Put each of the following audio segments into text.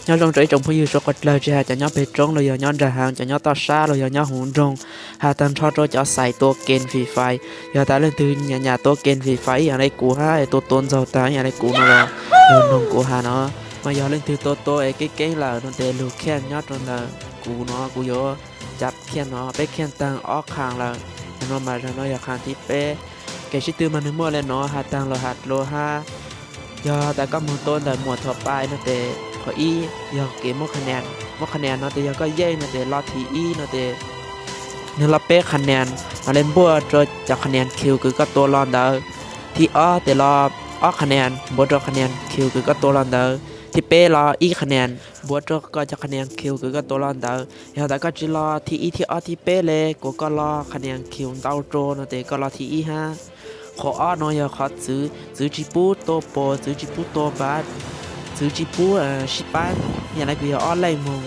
Nyob zoo rau ib tsoom phooj ywg suav quas dlawg, tsis has cov nyob pem roob los yog nyob nram hav, cov nyob toj sab los yog nyob huv nroog, has tag nrho rau cov xaiv tua game Free Fire. Yog tas leej twg nyav nyav tua game Free Fire ib yam li kuv hab es tua tua ntxaug tag ib yam li kuv no los, yog noog kuv has no, mas yog leej twg tua tua es keeb keeb lawm no tes lug khiaj nyob rau ntawm kuv no, kuv yuav cab khiaj no, peb khiaj taag ob qha lawm. Yog no mas zaum no yog qha thib peb. Kev sib tw mas nwg muaj le no, has taag los has dlua hab. Yog tas koj moog tua ntawm muam Thuam Pais no tes qhov ib yog kev muab qha nias, muab qha nias no tes yog koj yeej no tes lo thib ib no tes nwg lo peb qha nias, mam le npuaj rua cov qha nias kiv kws koj tua lo ntawd. Thib ob tes lo ob qha nias npuav rua qha nias kiv kws koj tua lo ntawd. Thib peb lo ib qha nias npuav rua koj cov qha nias kiv kws koj tua lo ntawd. Yog tas koj tsi lo thib ib, thib ob, thib peb le, kuas koj lo qha nias kiv ntau rua no tes koj lo thib ib hab. Qhov ob no yog qhov txwv, txwv tsi pub tua pos, txwv tsi pub tua npav, txwv tsi pub sib paab. Yam le kuv yog ob leej moog,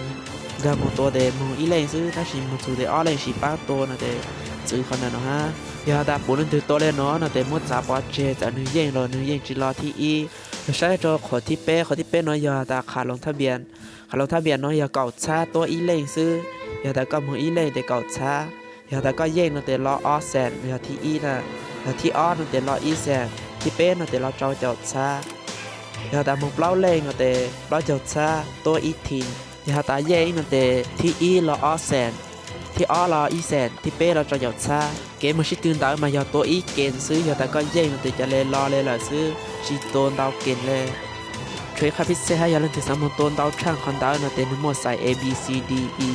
nkag moog tua tes moog ib leej xwb, tab sis moog txug tes ob leej sib paab tua no tes txwv qhov ntawm no hab. Yog tas puv leej twg tua le no no tes muab txav pov tseg, txawm nwg yeej los nwg yeej tsi lo thib ib. Lug saib rua qhov thib peb, qhov thib peb no yog tas qha loos thaj npias. Qha loos thaj npias no yog kaum txhab tuab ib leej xwb. Yog tas koj moog ib leej tes kaum txhab. Yog tas koj yeej no tes lo ob xees yog thib ib na. Yog thib ob no tes lo ib xees, thib peb no tes lo rau caum txhab. Yog tas moog plaub leej no tes plaub caug txhab tuab ib thim. Yog tas yeej no tes thib ib lo ob xees, thib ob lo ib xees, thib peb lo rau caum txhab. Kev moog sib tw ntawd mas yog tua ib kees xwb, yog tas koj yeej no tes ca le lo le lawm xwb, tsi tua ntau kees le. Tshuav ib qhov pib xwb hab, yog leej twg xaav moog tua ntau tshaj qhov ntawd no tes nwg muaj xais A B C D E,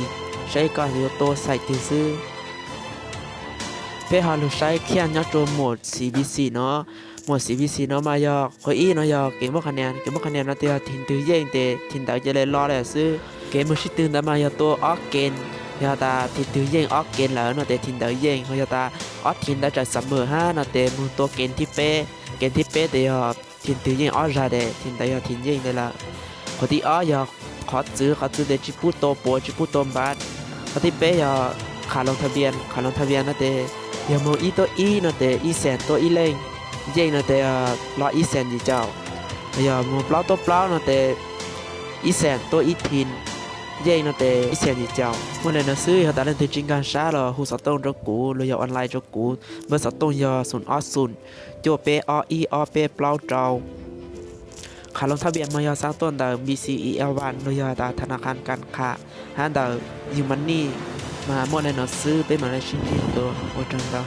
saib koj yuav tua xais twg xwb. Peb ho lug saib khiaj nyob rua muam C B C no. Muam C B C no mas yog qhov ib no yog kev muab qha nias, kev muab qha nias no tes yog thim twg yeej tes thim ntawd ca le lo le xwb. Kev moog sib tw ntawd mas yog tua ob kees, yog tas thim twg yeej ob kees lawm no tes thim ntawd yeej, ho yog tas ob thim ntawd tseem xam mem hab no tes moog tua kees thib peb. Kees thib peb tes yog thim twg yeej ob zag tes thim ntawd yog thim yeej le lawm. Qhov thib ob yog qhov txwv, qhov txwv tes tsi pub tua pos tsi pub tua npav. Qhov thib peb yog qha loos thaj npias, qha loos thaj npias no tes yog moog ib tuab ib no tes ib xees tuab ib leej, yeej no tes lo ib xees yim caum. Yog moog plaub tuab plaub no tes ib xees tuab ib thim, yeej no tes ib xees yim caum. Muaj le no xwb, yog tas leej twg tsi nkaag sab los hu xov tooj rua kuv los yog online rua kuv, npawb xov tooj yog xoom ob xoom cuaj peb ob ib ob peb plaub rau. Qha loos thaj npias mas yog xaav tuaj ntawm B C E L One los yog tas tha na kha kas kham hab ntawm Umoney. Mas muaj le no xwb, peb mam le sib ntsib dlua, ua tsaug ntau.